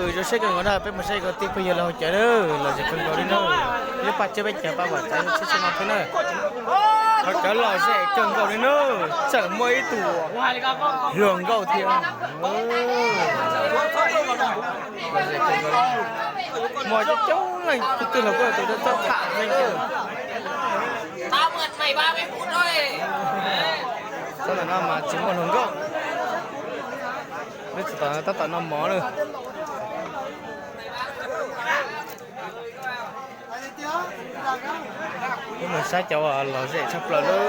Zoo siab kawg nkaus na, peb mus saib ib qho tij phooj ywg los haus cawv na, lom zem kawg nkaus li na. Lub paj tsawb peb cov paj vam txav tsheb tsheb no thiab na. Haus cawv lom zem kawg nkaus li na. Tseem muaj ib tug hluas nkauj thiab. Lom zem kawg nkaus li. Muaj coob coob leej, tus twg los kuj tus txawj tham zeej. Txhob ntawm no mas tsis muaj hluas nkauj. Lub txim tom tab tom noj mov lawm. Wb mus saib cov uas lom zem tshaj plaws lawm.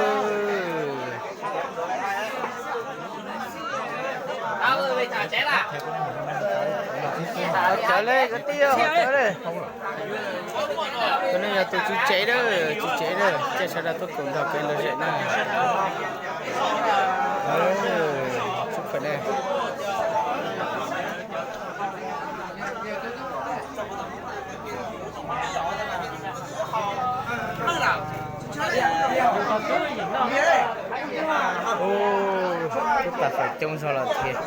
Haus cawv li kwv tij, haus cawv li. Tus no yog tus tswv tsev na, tswv tsev na, caij sawv daws tuaj koom nrog kev lom zem na. Txhua fawm na. Ub, tub tas fawm coob zog lawm thiab.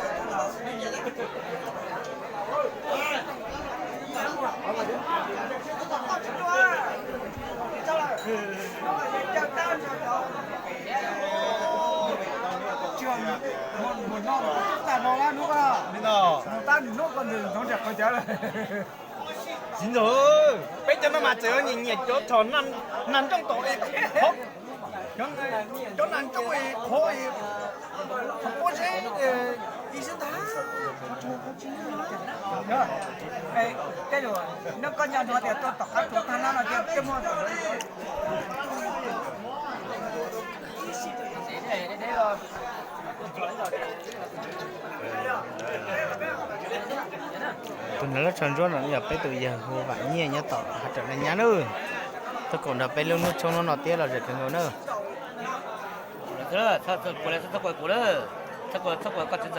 Txiv ntxawm, peb cov no mas txawm nyiam nyiam cov thaum nas ntsooj tom es qhov, cov nas ntsooj es qhov es qhov pob zeb ib sab ntag. Tej zaum nyob koj nco ntsoov tias tuaj tom qab tsuas tag nab no ces muaj. Tus nrog lub tsho ntsuab no yog peb tus yawg hu Vam Nyiaj nyob tom hav tawm na nyab nawb. Tuaj koom nrog peb lub hnub tshoob hnub no thiab lom zem kawg nkaus nawb.